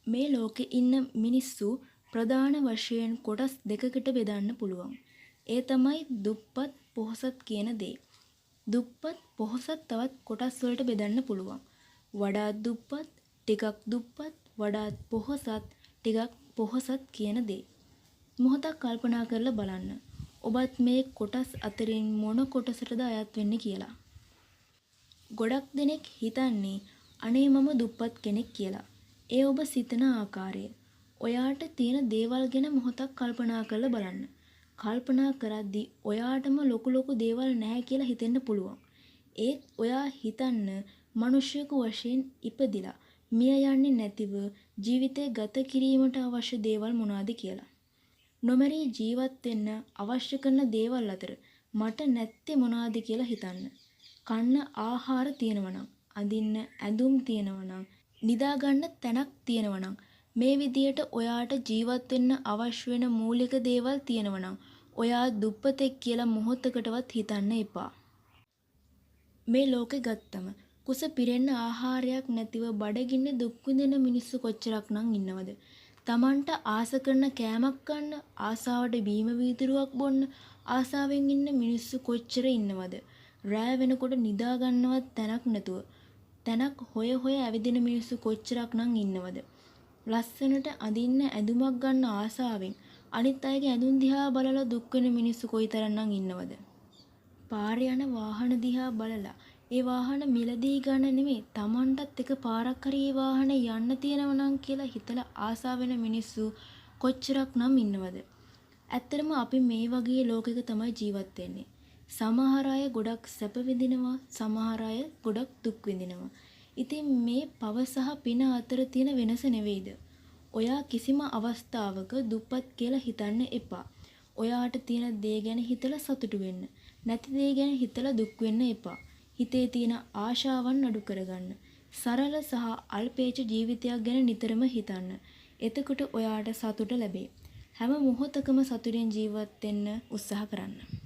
මේ ලෝකෙ ඉන්න මිනිස්සු ප්‍රධාන වශයෙන් කොටස් දෙකකට බෙදන්න පුළුවන්. ඒ තමයි දුප්පත් පොහොසත් කියන දේ. දුප්පත් පොහොසත් තවත් කොටස් වලට බෙදන්න පුළුවන්. වඩාත් දුප්පත්, ටිකක් දුප්පත්, වඩාත් පොහොසත්, ටිකක් පොහොසත් කියන දේ. මොහොතක් කල්පනා කරලා බලන්න. ඔබත් මේ කොටස් අතරින් මොන කොටසටද අයත් වෙන්නේ කියලා. ගොඩක් දෙනෙක් හිතන්නේ අනේ මම දුප්පත් කෙනෙක් කියලා. ඒ ඔබ සිතන ආකාරය. ඔයාට තියෙන දේවල් ගැන මොහොතක් කල්පනා කරලා බලන්න. කල්පනා කරද්දි ඔයාටම ලොකු ලොකු දේවල් නැහැ කියලා හිතෙන්න පුළුවන්. ඒත් ඔයා හිතන්න මනුෂ්‍යයෙකු වශයෙන් ඉපදිලා මිය යන්නේ නැතිව ජීවිතය ගත කිරීමට අවශ්‍ය දේවල් මොනවාද කියලා. නොමැරී ජීවත් වෙන්න අවශ්‍ය කරන දේවල් අතර මට නැත්තේ මොනවාද කියලා හිතන්න. කන්න ආහාර තියෙනවා නම්, අඳින්න ඇඳුම් තියෙනවා නම්, නිදා ගන්න තැනක් තියෙනවා නම්, මේ විදියට ඔයාට ජීවත් වෙන්න අවශ්‍ය වෙන මූලික දේවල් තියෙනවා නම් ඔයා දුප්පතෙක් කියලා මොහොතකටවත් හිතන්න එපා. මේ ලෝකෙ ගත්තම කුස පිරෙන්න ආහාරයක් නැතිව බඩගින්නේ දුක් විඳින මිනිස්සු කොච්චරක්නම් ඉන්නවද? තමන්ට ආස කරන කෑමක් කන්න, ආසාවට බීම වීදුරුවක් බොන්න ආසාවෙන් ඉන්න මිනිස්සු කොච්චර ඉන්නවද? රෑ වෙනකොට නිදා ගන්නවත් තැනක් නැතුව තැනක් හොය හොය ඇවිදින මිනිස්සු කොච්චරක්නම් ඉන්නවද? ලස්සනට අඳින්න ඇඳුමක් ගන්න ආසාවෙන් අනිත් අයගේ ඇඳුම් දිහා බලලා දුක් වෙන මිනිස්සු කොයිතරම්නම් ඉන්නවද? පාරේ යන වාහන දිහා බලලා ඒ වාහන මිලදී ගන්න නෙමෙයි, තමන්ටත් එක පාරක් හරි ඒ වාහනේ යන්න තියෙනව නම් කියලා හිතලා ආසා වෙන මිනිස්සු කොච්චරක්නම් ඉන්නවද? ඇත්තටම අපි මේ වගේ ලෝකෙක තමයි ජීවත් වෙන්නේ. සමහර අය ගොඩක් සැප විඳිනවා, සමහර අය ගොඩක් දුක් විඳිනවා. ඉතින් මේ පව සහ පින අතර තියෙන වෙනස නෙවෙයිද? ඔයා කිසිම අවස්ථාවක දුප්පත් කියලා හිතන්න එපා. ඔයාට තියෙන දේ ගැන හිතලා සතුටු වෙන්න. නැති දේ ගැන හිතලා දුක් වෙන්න එපා. හිතේ තියෙන ආශාවන් අඩු කරගන්න. සරල සහ අල්පේච්ඡ ජීවිතයක් ගැන නිතරම හිතන්න. එතකොට ඔයාට සතුට ලැබෙයි. හැම මොහොතකම සතුටින් ජීවත් වෙන්න උත්සාහ කරන්න.